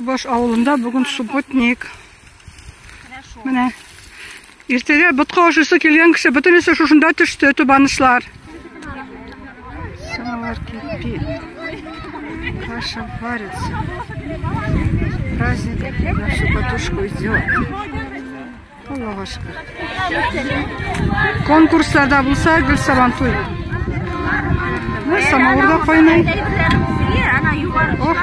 Түбаш авылында бүген субботник. Менә иртәгә ботка ашыйсы килгән кеше бөтенесе шушында төште, тубанышлар. Самовар кипит. Каша варится. Праздник на всю катушку идет. Аллага шөкер. Конкурсларда булса, гел Сабантуй. Менә самавыр да кайный. Ох.